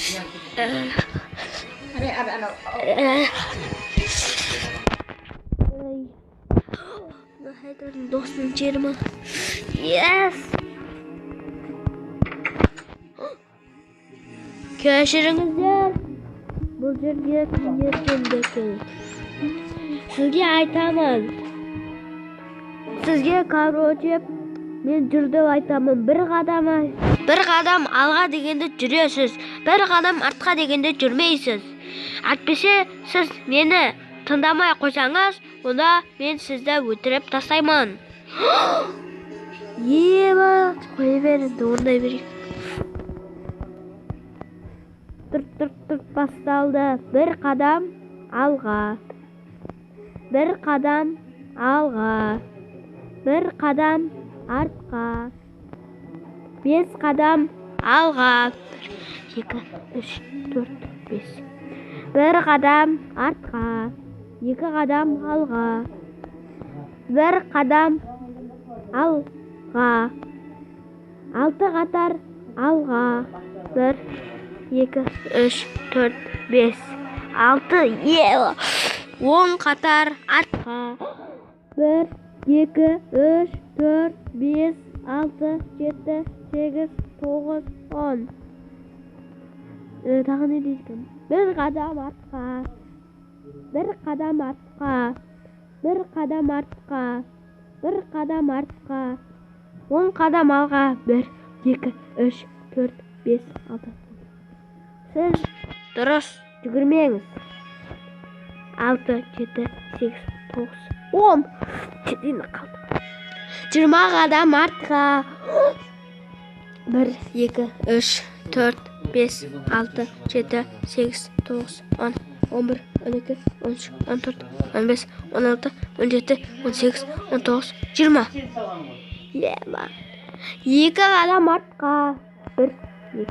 Мына досының жері ма? Yes! Кешіріңіздер. Бұл жерге кімдер келді екен? Сізге айтамын. Сізге, короче, мен жүр деп айтамын. Бір қадам алға дегенде жүресіз. Бір қадам артқа дегенде жүрмейсіз. Әйтпесе сіз мені тыңдамай қойсаңыз, онда мен сізді өлтіріп тастаймын. Еба, қоя бер енді, орындай берейік. Тұр, тұр, тұр, басталды. Бір қадам алға. Бір қадам алға. Бір қадам артқа. 5 қадам алға. 1, 2, 3, 4, 5. Бір қадам артқа. 2 қадам алға. 1 қадам алға. 6 қатар алға. 1, 2, 3, 4, 5, 6, 10 қатар артқа. 1, 2, 3, 4, 5, 6, 7, 8, 9, 10. Тағы не дейді екен? Бір қадам артқа. Бір қадам артқа. Бір қадам артқа. Бір қадам артқа. 10 қадам алға. 1, 2, 3, 4, 5, 6. Сіз дұрыс жүгірмеңіз. 6, 7, 8, 9, 10. Жетейін қалды. 20 қадам артқа. 1, 2, 3, 4, 5, 6, 7, 8, 9, 10, 11, 12, 13, 14, 15, 16, 17, 18, 19, 20. Ема. 2 қадам артқа. 1, 2.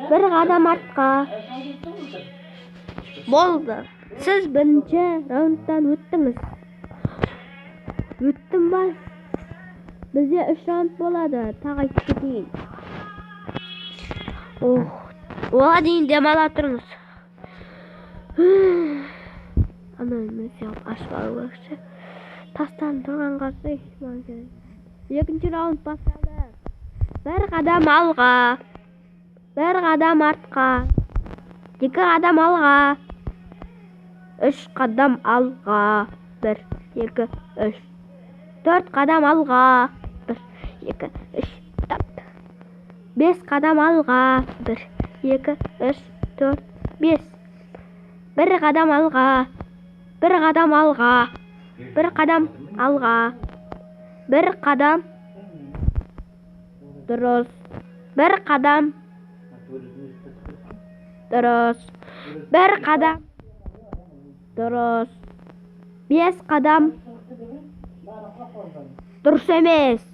1 қадам артқа. Болды. Сіз бірінші раундтан өттіңіз. Өттім ба? Бізде 3 раунд болады. Тағы айтып кетейін. Ох, оған дейін демала тұрыңыз. Ана нәрсе ашып алу керек ше. Тастан тұрған қарсы маған керек. Екінші раунд басталды. 1 қадам алға. 1 қадам артқа. 2 қадам алға. 3 қадам алға. 1, 2, 3. 4 қадам алға. 1, 2, 3, 4. 5 қадам алға. 1, 2, 3, 4, 5. 1 қадам алға. 1 қадам алға. 1 қадам алға. 1 қадам. Дұрыс. 1 қадам. Дұрыс. 1 қадам. Дұрыс. 5 қадам. Дұрыс емес.